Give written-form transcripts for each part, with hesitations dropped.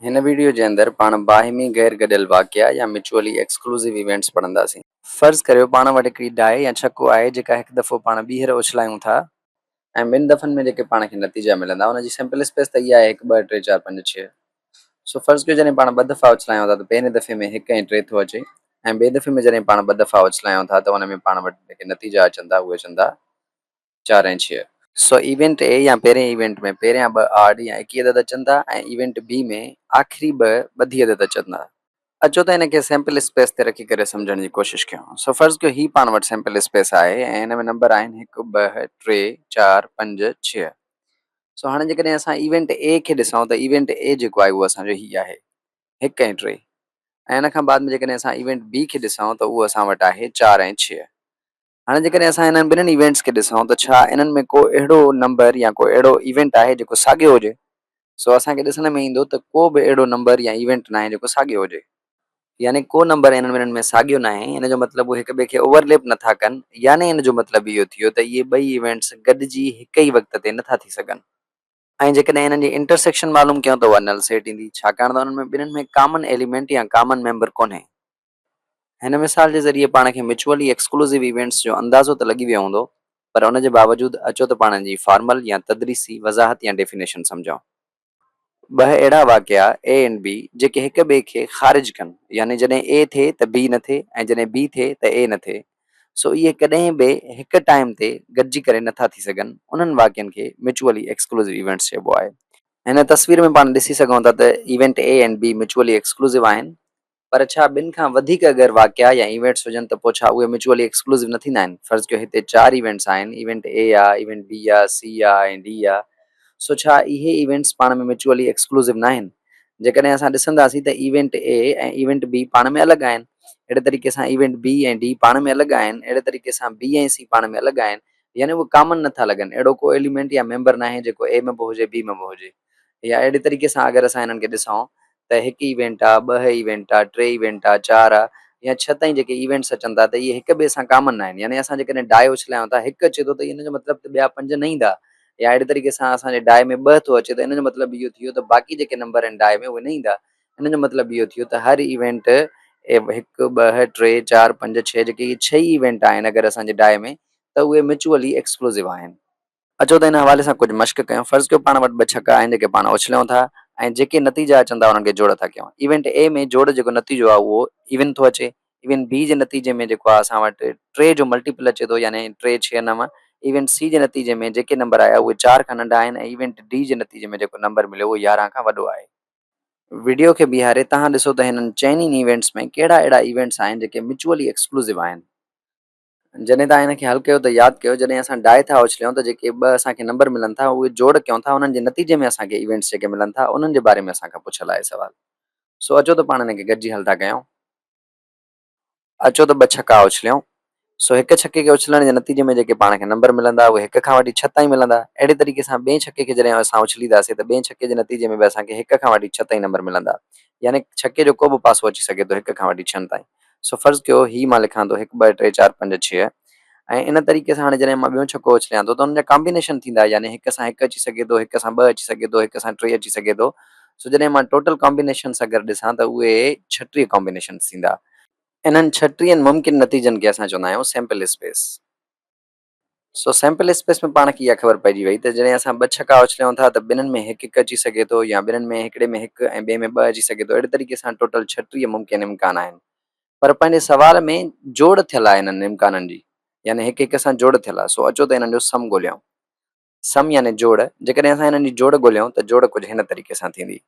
هن ويڊيو جي اندر پاڻ باهمي غير گڏيل واقعا يا ميوچوئلي ايڪسڪلوزو ايونٽس پڙهنداسين. فرض ڪريو پاڻ وٽ هڪڙي ڊائي يا ڇڪو آهي جيڪا هڪ دفعو پاڻ ٻيهر اڇلايون ٿا. ۽ ٻن دفعن ۾ جيڪي پاڻ کي نتيجا ملندا ان جي سيمپل اسپيس ته اها آهي هڪ ٻه ٽي چار پنج ڇهه. سو فرض ڪيو جڏهن پاڻ ٻه دفعا اڇلايون ٿا ته پهرين دفعي ۾ هڪ ۽ ٽي ٿو اچي ۽ ٻئي دفعي ۾ جڏهن پاڻ ٻه دفعا اڇلايون ٿا ته ان ۾ پاڻ وٽ جيڪي نتيجا اچن ٿا اهي اچن ٿا چار ۽ ڇهه. سو ايونٽ اي يا پهرين ايونٽ ۾ پهريان ٻه آڊ يا ايڪي عدد اچن ٿا ۽ ايونٽ بي ۾ آخري ٻه ٻڌي عدد اچن ٿا. اچو ته ان کي سيمپل اسپيس تي رکي ڪري سمجهڻ جي ڪوشش ڪيون. سو فرض ڪيو هي پاڻ وٽ سيمپل اسپيس آهي ۽ هن ۾ نمبر آهن هڪ، ٻه، ٽي، چار، پنج، ڇهه. سو هاڻي جيڪڏهن اسان ايونٽ اي کي ڏسون ته ايونٽ اي جيڪو آهي اهو اسان جو هي آهي هڪ ۽ ٽي ۽ ان کان بعد ۾ جيڪڏهن اسان ايونٽ بي کي ڏسون ته اهو اسان وٽ آهي چار ۽ ڇهه. هاڻي جيڪڏهن اسان انهن ٻنهين ايونٽس کي ڏسون ته ڇا انهن ۾ ڪو اهڙو نمبر يا ڪو اهڙو ايونٽ آهي جيڪو ساڳيو هجي؟ سو اسان کي ڏسڻ ۾ ايندو ته ڪو به اهڙو نمبر يا ايونٽ ناهي جيڪو ساڳيو هجي. يعني ڪو نمبر انهن ٻنهين ۾ ساڳيو ناهي، ان جو مطلب اهي هڪ ٻئي کي اوورليپ نٿا ڪن، يعني ان جو مطلب اهو ٿيو ته اهي ٻئي ايونٽس گڏجي هڪ ئي وقت تي نٿا ٿي سگهن. ۽ جيڪڏهن انهن جي انٽرسيڪشن معلوم ڪيون ته اها نل سيٽ ايندي، ڇاڪاڻ ته انهن ۾ ٻنهين ۾ ڪامن ايليمينٽ يا ڪامن ميمبر ڪونهي. هن مثال جي ذريعي پاڻ کي ميوچوئلي ايڪسڪلوزو ايونٽس جو اندازو ته لڳي ويو هوندو پر ان جي باوجود اچو ته پاڻ ان جي فارمل يا تدريسي وضاحت يا ڊيفينيشن سمجهون. ٻه اهڙا واقعا اي اينڊ بي جيڪي هڪ ٻئي کي خارج ڪن يعني جڏهن اي ٿئي ته بي نه ٿئي ۽ جڏهن بي ٿئي ته اي نه ٿئي سو اهي ڪڏهن به هڪ ٽائيم تي گڏجي ڪري نه ٿا ٿي سگهن انهن واقعن کي ميوچوئلي ايڪسڪلوزو ايونٽس چئبو آهي. هن تصوير ۾ پاڻ ڏسي سگهون ٿا ته event A and B mutually exclusive آهن پر ڇا ٻن کان وڌيڪ اگر واقعا يا ايونٽس هجن ته پوء ڇا اهي ميوچوئلي ايڪسڪلوزو نه ٿيندا آهن؟ فرض ڪيو هتي چار ايونٽس آهن، ايونٽ اي آ، ايونٽ بي آ، سي آ ۽ ڊي آ، سو ڇا اهي ايونٽس پاڻ ۾ ميوچوئلي ايڪسڪلوزو ناهن؟ جيڪڏهن اسان ڏسنداسين ته ايونٽ اي ۽ ايونٽ بي پاڻ ۾ الڳ آهن، اهڙي طريقي سان ايونٽ بي ۽ ڊي پاڻ ۾ الڳ آهن، اهڙي طريقي سان بي ۽ سي پاڻ ۾ الڳ آهن، يعني اهي ڪامن نه ٿا لڳن، اهڙو ڪو ايليمينٽ يا ميمبر ناهي جيڪو اي ۾ به هجي بي ۾ به هجي. يا اهڙي طريقي سان اگر اسان انهن کي ڏسون ته هڪ ايونٽ آ، ٻه ايونٽ آ، ٽي ايونٽ آ، چار آ يا ڇهه تائين جيڪي ايونٽس اچن ٿا ته اهي هڪ ٻئي سان ڪامن ناهن يعني اسان جيڪڏهن ڊائي اڇلايون ٿا هڪ اچي ٿو ته ان جو مطلب ته ٻيا پنج نه ايندا يا اهڙي طريقي سان اسان جي ڊائي ۾ ٻه ٿو اچي ته ان جو مطلب اهو ٿي ويو ته باقي جيڪي نمبر آهن ڊائي ۾ اهي نه ايندا ان جو مطلب اهو ٿي ويو ته هر ايونٽ هڪ ٻه ٽي چار پنج ڇهه جيڪي اهي ڇهه ئي ايونٽ آهن اگر اسان جي ڊائي ۾ ته اهي ميوچوئلي ايڪسڪلوزو آهن. اچو ته ان حوالي سان ڪجهه مشق ڪيون. فرض ڪيو پاڻ وٽ ٻه ڇڪا آهن جيڪي پاڻ اڇليون ٿا ۽ جيڪي نتيجا اچن ٿا انهن کي جوڙ ٿا ڪيون. ايونٽ اي ۾ جوڙ جيڪو نتيجو آهي اهو ايون ٿو اچي. ايونٽ بي جي نتيجي ۾ جيڪو آهي اسان وٽ ٽي جو ملٽيپل اچي ٿو يعني ٽي ڇهه نو. ايونٽ سي جي نتيجي ۾ جيڪي نمبر آيا اهي چار کان ننڍا آهن ۽ ايونٽ ڊي جي نتيجي ۾ جيڪو نمبر مليو اهو 11 کان وڏو آهي. وڊيو کي بيهاري توهان ڏسو ته هنن چئني ايونٽس ۾ ڪهڙا اهڙا ايونٽس آهن جيڪي ميوچوئلي ايڪسڪلوزو آهن. جڏهن توهان ان کي حل ڪيو ته ياد ڪيو جڏهن اسان ڊائي ٿا اڇليون ته جيڪي ٻه اسان کي نمبر ملن ٿا اهي جوڙ ڪيون ٿا انهن جي نتيجي ۾ اسان کي ايونٽس جيڪي ملن ٿا انهن جي باري ۾ اسان کان پڇيل آهي سوال سو اچو ته پاڻ ان کي گڏجي حل ٿا ڪيون. اچو ته ٻه ڇڪا اڇليون سو هڪ ڇڪي کي اڇلڻ جي نتيجي ۾ جيڪي پاڻ کي نمبر ملندا اهي هڪ کان وٺي ڇهه تائين ملندا اهڙي طريقي سان ٻئي ڇڪي کي جڏهن اسان اڇلينداسين ته ٻئي ڇڪي جي نتيجي ۾ به اسان کي هڪ کان وٺي ڇهه تائين نمبر ملندا يعني ڇڪي جو ڪو به پاسو اچي سگهي ٿو هڪ کان وٺي ڇهن تائين. سو فرض ڪيو هي مان لکان ٿو هڪ ٻه ٽي چار پنج ڇهه ۽ ان طريقي سان هاڻي جڏهن مان ٻيون ڇڪو اڇليان ٿو ته انهن جا ڪامبينيشن ٿيندا يعني هڪ سان هڪ اچي سگهي ٿو هڪ سان ٻه اچي سگهي ٿو هڪ سان ٽي اچي سگهي ٿو سو جڏهن مان ٽوٽل ڪامبينيشنس اگر ڏسان ته اهي 36 ڪامبينيشنس ٿيندا. انهن ڇٽيهن ممڪن نتيجن کي اسان چوندا آهيون سيمپل اسپيس. سو سيمپل اسپيس ۾ پاڻ کي اها خبر پئجي وئي ته جڏهن اسان ٻه ڇڪا اڇليون ٿا ته ٻنهن ۾ هڪ هڪ اچي سگهي ٿو يا ٻنهن ۾ هڪڙي ۾ هڪ ۽ ٻئي ۾ ٻه اچي سگهي ٿو اهڙي طريقي سان ٽوٽل 36 ممڪن امڪان آهن پر پنهنجي سوال ۾ جوڙ ٿيل آهي انهن امڪانن جي يعني هڪ هڪ سان جوڙ ٿيل آهي سو اچو ته انهن جو سم ڳوليون سم يعني جوڙ جيڪڏهن اسان انهن جي جوڙ ڳوليون ته جوڙ ڪجهه هن طريقي سان ٿيندي.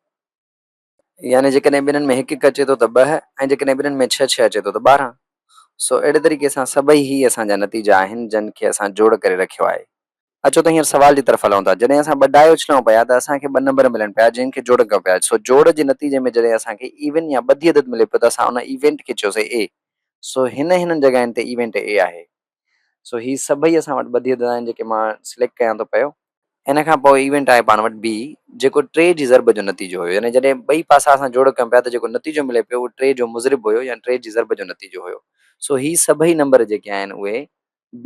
يعني جيڪڏهن ٻنهن ۾ هڪ هڪ اچي ٿو ته ٻه ۽ جيڪڏهن ٻنهن ۾ ڇهه ڇهه اچي ٿو ته 12. سو اهڙي طريقي سان سڀئي هي اسان جا نتيجا آهن جن کي اسان جوڙ ڪري رکيو آهي. اچو ته هينئر سوال جي طرف هلون ٿا. جڏهن اسان ٻه ڊائي اڇليون پيا ته اسان کي ٻه نمبر ملن پيا جن کي جوڙ ڪيون پيا. سو جوڙ جي نتيجي ۾ جڏهن اسان کي ايون يا ٻڌي عدد ملي پيو ته اسان ان ايونٽ کي چيوسين اي. سو هن هنن جڳهين تي ايونٽ اي آهي. سو هي سڀئي اسان وٽ ٻڌي عدد آهن جيڪي مان سليڪٽ ڪيان ٿو پيو. ان کان پوء ايونٽ آهي پاڻ وٽ بي جيڪو ٽي جي ضرب جو نتيجو هيو يعني جڏهن ٻئي پاسا اسان جوڙ ڪيون پيا ته جيڪو نتيجو ملي پيو اهو ٽي جو مضرب هيو يا ٽي جي ضرب جو نتيجو هيو سو هي سڀئي نمبر جيڪي آهن اهي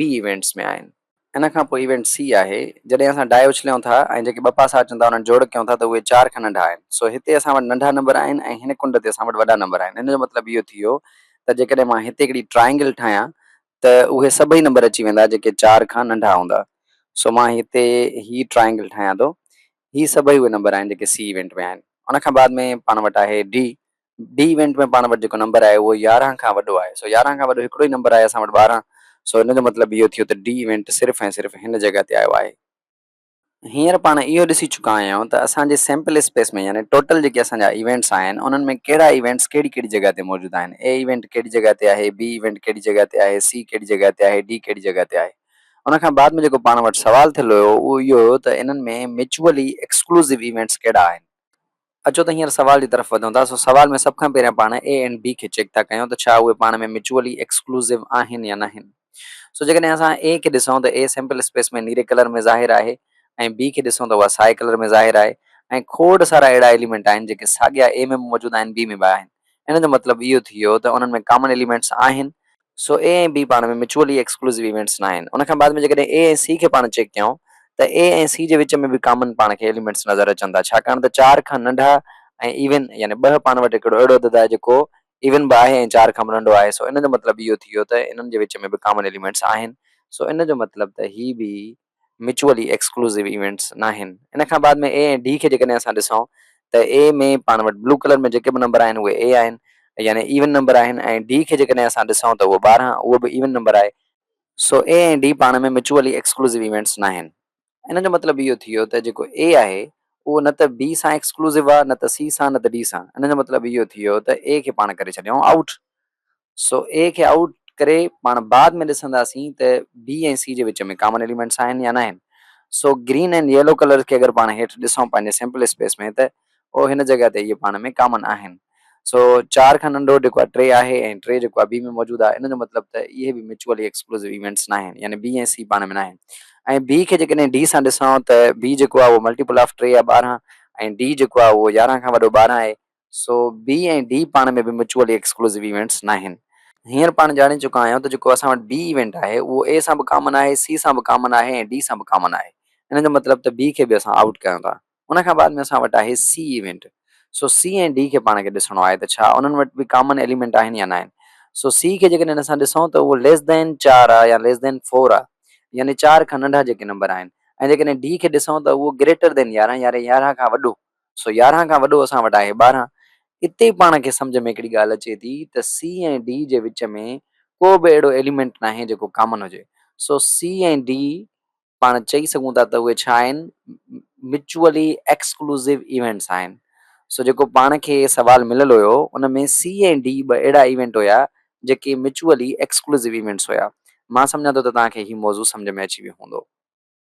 بي ايونٽس ۾ آهن. ان کان پوء ايونٽ سي آهي، جڏهن اسان ڊائي اڇليون ٿا ۽ جيڪي ٻه پاسا اچن ٿا انهن جوڙ ڪيون ٿا ته اهي چار کان ننڍا آهن. سو هتي اسان وٽ ننڍا نمبر آهن ۽ هن ڪنڊ تي اسان وٽ وڏا نمبر آهن. ان جو مطلب اهو ٿي ويو ته جيڪڏهن مان هتي هڪڙي ٽرائينگل ٺاهيان ته اهي سڀئي نمبر اچي ويندا جيڪي چار کان ننڍا هوندا. سو مان هتي هي ٽرائينگل ٺاهيان ٿو. هي سڀئي اهي نمبر آهن جيڪي سي ايونٽ ۾ آهن. ان کان بعد ۾ پاڻ وٽ آهي ڊي. ڊي ايونٽ ۾ پاڻ وٽ جيڪو نمبر آهي اهو 11 کان وڏو آهي سو 11 کان وڏو هڪڙو ئي نمبر آهي اسان وٽ 12 سو ان جو مطلب اهو ٿيو ته ڊي ايونٽ صرف ۽ صرف هن جڳهه تي آيو آهي. هينئر پاڻ اهو ڏسي چڪا آهيون ته اسان جي سيمپل اسپيس ۾ يعني ٽوٽل جيڪي اسان جا ايونٽس آهن انهن ۾ ڪهڙا ايونٽس ڪهڙي ڪهڙي جڳهه تي موجود آهن اي ايونٽ ڪهڙي جڳهه تي آهي بي ايونٽ ڪهڙي جڳهه تي آهي سي ڪهڙي جڳهه تي آهي ڊي ڪهڙي جڳهه تي آهي ان کان بعد ۾ جيڪو پاڻ وٽ سوال ٿيل هيو اهو اهو هيو ته انهن ۾ ميچوئلي ايڪسڪلوزو ايونٽس ڪهڙا آهن. اچو ته هينئر سوال جي طرف وڌون ٿا. سو سوال ۾ سڀ کان پهريان پاڻ اي اينڊ بي کي چيڪ ٿا ڪيون ته ڇا اهي پاڻ ۾ ميچوئلي ايڪسڪلوزو آهن يا ناهن. سو جيڪڏهن اسان اي کي ڏسون ته اي سيمپل اسپيس ۾ نيري ڪلر ۾ ظاهر آهي ۽ بي کي ڏسون ته اها سائي ڪلر ۾ ظاهر آهي ۽ کوڙ سارا اهڙا ايليمينٽ آهن جيڪي ساڳيا اي ۾ به موجود آهن بي ۾ به آهن. ان جو مطلب اهو ٿي ويو ته انهن ۾ ڪامن ايليمينٽس آهن. سو اي ۽ بي پاڻ ۾ ميچوئلي ايڪسڪلوزو ايونٽس ناهن. ان کان بعد ۾ جيڪڏهن اي ۽ سي کي پاڻ چيڪ ڪيون ته اي ۽ سي جي وچ ۾ به ڪامن پاڻ کي ايليمينٽس نظر اچن ٿا ڇاڪاڻ ته چار کان ننڍا ۽ ايون يعني ٻه پاڻ وٽ هڪڙو اهڙو عدد آهي جيڪو ايون به آهي ۽ چار کان به ننڍو آهي سو ان جو مطلب اهو ٿي ويو ته انهن جي وچ ۾ به ڪامن ايليمينٽس آهن سو ان جو مطلب ته هي به ميچوئلي ايڪسڪلوزو ايونٽس ناهن. ان کان بعد ۾ اي ۽ ڊي کي جيڪڏهن اسان ڏسون ته اي ۾ پاڻ وٽ بلو ڪلر ۾ جيڪي به نمبر آهن اهي اي آهن يعني ايون نمبر آهن ۽ ڊي کي جيڪڏهن اسان ڏسون ته اهو 12 اهو به ايون نمبر آهي. سو اي ۽ ڊي پاڻ ۾ ميچوئلي ايڪسڪلوزو ايونٽس ناهن. ان جو مطلب اهو ٿي ويو ته جيڪو اي آهي اهو نه ته بي سان ايڪسڪلوزو آهي نه ته سي سان نه ته ڊي سان. ان جو مطلب اهو ٿي ويو ته اي کي پاڻ ڪري ڇڏيون آئوٽ. سو اي کي آئوٽ ڪري پاڻ بعد ۾ ڏسنداسين ته بي ۽ سي جي وچ ۾ ڪامن ايليمينٽس آهن يا ناهن. سو گرين ۽ ييلو ڪلر کي اگر پاڻ هيٺ ڏسون پنهنجي سيمپل اسپيس ۾ ته او هن جڳهه تي اهي پاڻ ۾ ڪامن آهن. سو چار کان ننڍو جيڪو آهي ٽي آهي ۽ ٽي جيڪو آهي بي ۾ موجود آهي ان جو مطلب ته اهي به ميچوئلي ايڪسڪلوزو ايونٽس ناهن يعني بي ۽ سي پاڻ ۾ ناهن ۽ بي کي جيڪڏهن ڊي سان ڏسون ته بي جيڪو آهي اهو ملٽيپل آف ٽي آهي 12 ۽ ڊي جيڪو آهي اهو 11 کان وڏو 12 آهي سو بي ۽ ڊي پاڻ ۾ به ميچوئلي ايڪسڪلوزو ايونٽس ناهن. هينئر پاڻ ڄاڻي چڪا آهيون ته جيڪو اسان وٽ بي ايونٽ آهي اهو اي سان به ڪامن آهي، سي سان به ڪامن آهي ۽ ڊي سان به ڪامن آهي. ان جو مطلب ته بي کي به اسان آئوٽ ڪيون ٿا. ان کان بعد ۾ اسان وٽ آهي سي ايونٽ. سو سي ۽ ڊي کي پاڻ کي ڏسڻو آهي ته ڇا انهن وٽ به ڪامن ايليمينٽ آهن يا ناهن. سو سي کي جيڪڏهن اسان ڏسون ته اهو ليس دين چار آهي يا ليس دين فور آهي يعني چار کان ننڍا جيڪي نمبر آهن ۽ جيڪڏهن ڊي کي ڏسون ته اهو گريٽر دين 11 يعني 11 کان وڏو سو 11 کان وڏو اسان وٽ آهي 12. اتي پاڻ کي سمجهه ۾ هڪڙي ڳالهه اچي ٿي ته سي ۽ ڊي جي وچ ۾ ڪو به اهڙو ايليمينٽ ناهي جيڪو ڪامن هجي. سو سي ۽ ڊي پاڻ چئي سگهون ٿا ته اهي ڇا آهن؟ ميچوئلي ايڪسڪلوزو ايونٽس آهن. سو جيڪو پاڻ کي سوال مليل هيو ان ۾ سي ۽ ڊي ٻه اهڙا ايونٽ هيا جيڪي ميچوئلي ايڪسڪلوزو ايونٽس هيا. مان سمجهان ٿو ته توهان کي هي موضوع سمجهه ۾ اچي ويو هوندو.